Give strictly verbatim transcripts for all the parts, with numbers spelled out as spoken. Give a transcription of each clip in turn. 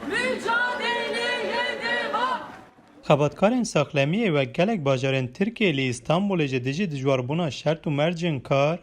Mücadeleye devam. Xebatkarên saxlemiyê wek gelek bajarên Tirkiyê li Îstanbulê ji dijî dijwarbûna şert û mercên kar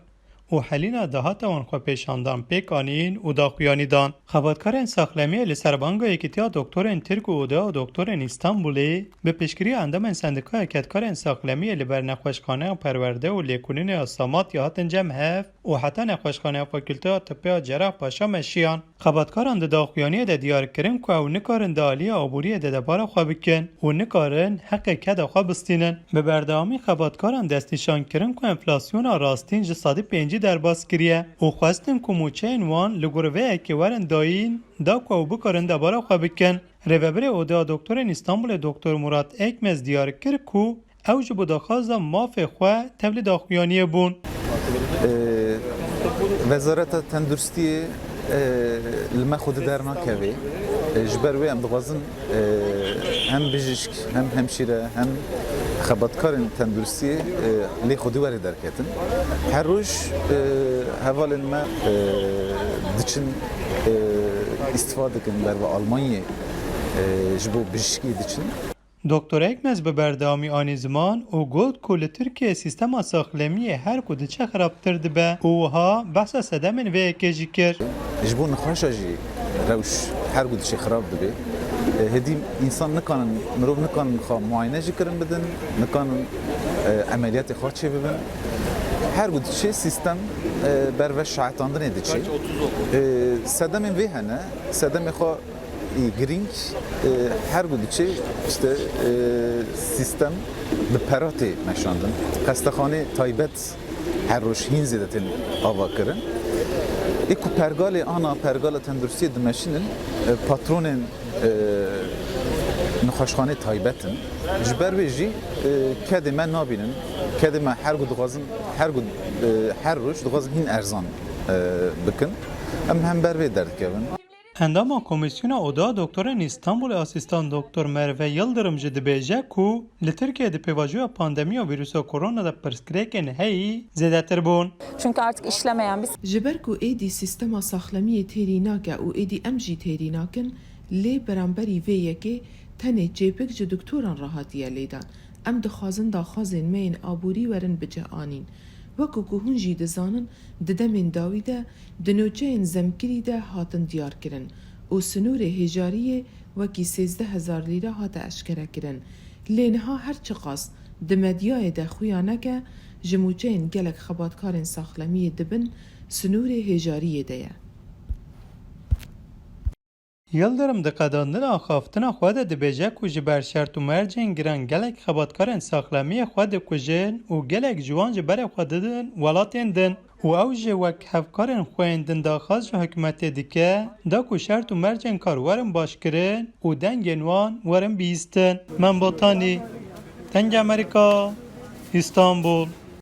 û helîna dahata wan xwepêşandan pêk anîn û daxuyanî dan. Xebatkarên saxlemiyê li ser banga Yekîtiya Doktorên Tirk û Odeya Doktorên Îstanbulê bi piştgiriya endamên Sendîkaya Kedkarên Saxlemiyê li ber Nexweşxaneya Perwerde û Lêkolînê ya Samatya hatin cem hev û heta Nexweşxaneya Fakulteya Tibbeya Cerrahpaşa meşiyan. Xebatkaran di daxuyaniyê de diyar kirin ku ew nikarin di aliyê aboriyê de debara xwe bikin û nikarin heqê keda xwe bistînin. Bi berdewamî xebatkaran destnîşan kirin ku enflasyona rastîn ji sedî pêncî derbas kiriye û xwestin ku mûçeyên wan li gor vê yekê werin dayîn, da ku ew bikarin debara xwe bikin. Rêvebirê Odeya Doktorên Îstanbulê Doktor Murat Ekmez diyar kir ku ew ji bo daxwaza mafê xwe tevlî daxuyaniyê bûn. Ee, Wezareta Tenduristiyê, e, li me xwe di dernakevê. E, ji ber wê em dixwazin, e, hem bijîşk, hem hemşîre, hem xebatkarên tenduristiyê, e, lê xwe di werê derketin. Her roj, e, hevalên me, e, diçin, e, îstifa dikin berva Almanyê, e, ji bo bijîşkî diçin. Doktor Ekmez bi berdewamî anî ziman û got ku li Tirkiyeyê sîstema saxlemiyê her ku diçe xirabtir dibe û wiha behsa sedemên vê yekê jî kir. Ji bo nexweşa jî rewş her ku diçe xirab dibe. E, hêdî însan nikanin, mirov nikanin xwe muayene jî kirin bidin, nikanin, e, emeliyatê xwe çê bibin. Her ku diçe sîstem, e, ber ve şaetandinê diçe. E, sedemên vê hene, sedemê xwe ê girîng, e, her ku diçe, işte, e, sîstem bi pera tê meşandin. Xestexanê taybet her roj hîn zêde tên avakirin. Ê ku pergalê ana pergala tenduristiyê dimeşînin, e, patronên, e, nexweşxanê taybet in. Ji ber wê jî, e, kedê me nabînin. Kedê me her ku dixwazin, her ku, e, her roj dixwazin hîn erzan, e, bikin. Em hember vê derdikevin. Endama Komîsyona Oda Doktorên Îstanbulê Asîstan Doktor Merve Yildirim jî dibêje ku li Tirkiyeyê di pêvajoya pandemiya vîrusa korona de pirsgirêkên heyî zêdetir bûn. Çünkü artık işlemeyen bir Ji ber ku êdî sîstema saxlemiyê têrî nake û êdî em jî têrî nakin, lê beramberî vê yekê tenê çêpik ji doktoran re hatiye lêdan. Em dixwazin daxwazên me yên aborî werin bicehanîn. Wekî ku hûn jî dizanin, di demên dawî de di nûçeyên zemkirî de hatin diyarkirin û sinûrê hêjariyê wekî sêzdeh hezar lîre hate eşkerekirin. Lê niha her çiqas di medyayê de xuya neke, ji mûçeyên gelek xebatkarên saxlemiyê di bin sinûrê hêjariyê de ye. Yildirim di qedandina axaftina xwe de dibêje ku ji ber şert û mercên giran gelek xebatkarên saxlemiyê xwe dikujin û gelek ji wan ji berê xwe didin welatên din û ew jî wek hevkarên xwe yên din daxwaz ji hikûmetê dike, da ku şert û mercên kar werin başkirin û dengên wan werin bihîstin. Mem Botanî, Dengê Amerîka, Îstanbul.